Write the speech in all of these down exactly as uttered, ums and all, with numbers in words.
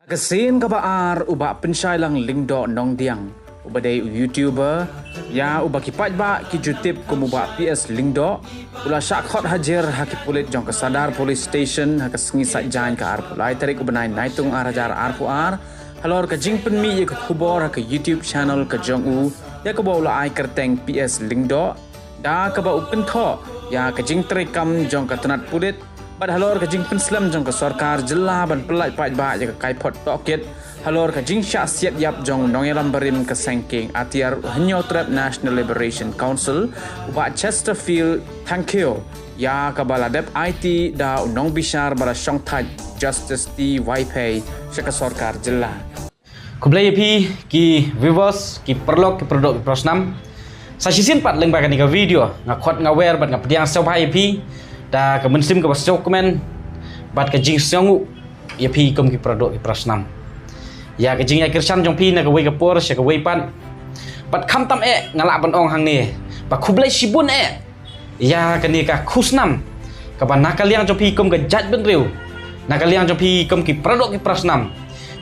Ka sien kaba ar, u Bah Pynshailang Lyngdoh Nongdiang, uba dei u YouTuber, ïa uba ki paidbah ki ju tip kum u Bah P S Lyngdoh, u la shah khot hajir ha ki pulit jong ka Sadar Police Station ha ka sngi Saitjaiñ ka arphew lai tarik u bnai Naitung ar hajar arphew ar, halor ka jingpynmih ïa ka khubor ha ka YouTube channel ka jong u, ïa kaba u la ai kyrteng P S Lyngdoh, da kaba u kynthoh ïa ka jingtreikam jong ka tnat pulit, bad halor ka jingpynslem jong ka sorkar jylla ban pyllait paidbah ïa ka kaiphod tohkit, halor ka jingshah siat ïap jong u nongïalam barim ka seng kieng atiar u Hynñiewtrep National Liberation Council, u Bah Chesterfield Thangkhiew, ïa kaba la dep aiti da u nongbishar ba la shongthait Justice T Waiphei sha ka sorkar jylla. Khublei ïa phi ki viewers, ki paralok, ki paradoh, ki parasnam. Sa shisien pat lyngba kane ka video, nga khot, nga wer bad nga pdiang sngewbha ïa phi da ka mynsiem kaba sngewkmen bad ka jingsngewnguh ïa phi kum ki paradoh, ki parasnam, ïa ka jingïakyrshan jong phi na kawei ka por sha kawei pat. Bad khamtam eh nga lah ban ong hangne ba khublei shibun eh ïa kane ka khusnam kaba na ka liang jong phi kum ka jaitbynriew, na ka liang jong phi kum ki paradoh, ki parasnam,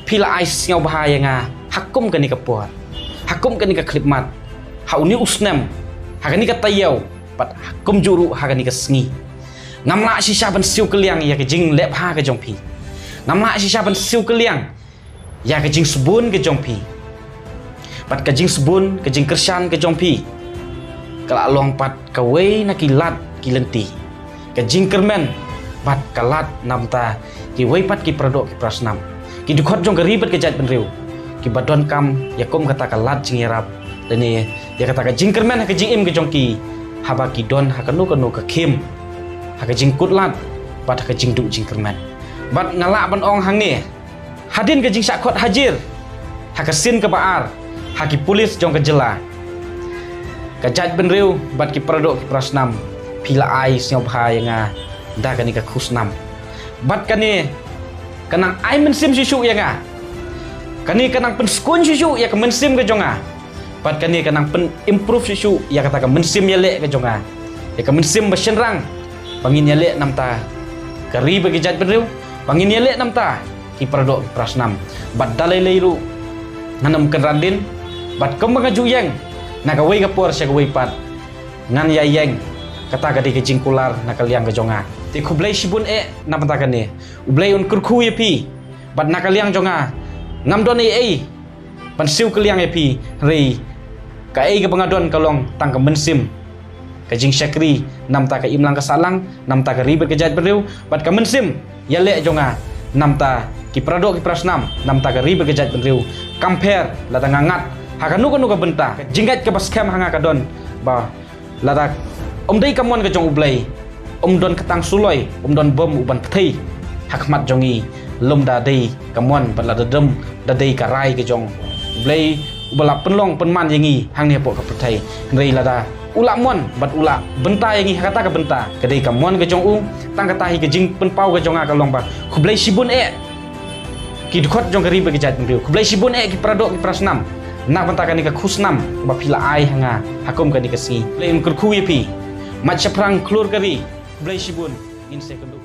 phi la ai sngewbha ïa nga ha kum kane ka por, ha kum kane ka khyllipmat, ha une u snem, ha kane ka taïew, bad ha kumjuh ruh ha kane ka sngi. Ngam lah shisha ban siew kylliang ïa ka jinglehbha ka jong phi. Ngam lah shisha ban siew kylliang ïa ka jingsbun ka jong phi. Bad ka jingsbun, ka jingkyrshan ka jong phi ka la long pat kawei na ki lad ki lynti, ka jingkyrmen bad ka lad namar kiwei pat ki paradoh, ki parasnam, ki dkhot jong ka ri bad ka jaitbynriew, kiba donkam ïa kum kata ka lad jingïarap, lane ïa kata ka jingkyrmen ha ka jingim ka jong ki, haba ki don ha kano kano ka khim, ha ka jingkutlad bad ha ka jingduh jingkyrmen. Bad nga lah ban ong hangne, hadien ka jingshah khot hajir ha ka sien kaba ar ha ki pulit jong ka jylla, ka jaitbynriew bad ki paradoh, ki parasnam, phi la ai sngewbha ïa nga da kane ka khusnam. Bad kane ka nang ai mynsiem shuh shuh ïa nga. Kane ka nang pynskhem shuh shuh ïa ka mynsiem ka jong nga. Bad kane ka nang pyn-improve shuh shuh ïa kata ka mynsiem ïaleh ka jong nga, ïa ka mynsiem ba shynrang ba ngin ïaleh namar ka ri bad ka jaitbynriew, ba ngin ïaleh namar ki paradoh, ki parasnam. Bad da lei lei ruh ngan ym kynran dien, bad kumba nga ju ïeng na kawei ka por sha kawei pat, ngan ïa ïeng. Kata ka dei ka jingkular na ka liang ka jong nga. Te khublei shibun eh namar kane. U Blei un kyrkhu ïa phi. Bad na ka liang jong nga, ngam don ei ei ban siew kylliang ïa phi, hynrei kaei kaba nga don ka long tang ka mynsiem ka jingshakri namar ka imlang ka sahlang, namar ka ri bad ka jaitbynriew, bad ka mynsiem ïaleh jong nga namar ki paradoh, ki parasnam, namar ka ri bad ka jaitbynriew. Kam pher lada nga ngat ha kano kano ka bynta, ka jingngeit kaba skhem ha nga ka don ba lada ym dei ka mon ka jong U Blei, ym don kata ka suloi, ym don bom u ban pynthei ha khmat jong ngi, lymda dei ka mon, bad lada dum da dei ka rai ka jong U Blei uba la pynlong pynman ïa ngi hangne hapoh ka pyrthei. Hynrei lada u la mon bad u la bynta ïa ngi ha kata ka bynta, ka dei ka mon ka jong u. Tang kata hi ka jingpynpaw ka jong nga ka long ba khublei shibun eh ki dkhot jong ka ri bad ka jaitbynriew. Khublei shibun eh ki paradoh, ki parasnam, na ka bynta kane ka khusnam ba phi la ai ha nga ha kum kane ka sngi. Blei un kyrkhu ïa phi. Mait shaphrang khlur ka ri. Khublei shibun. Ngin sa ïakynduh.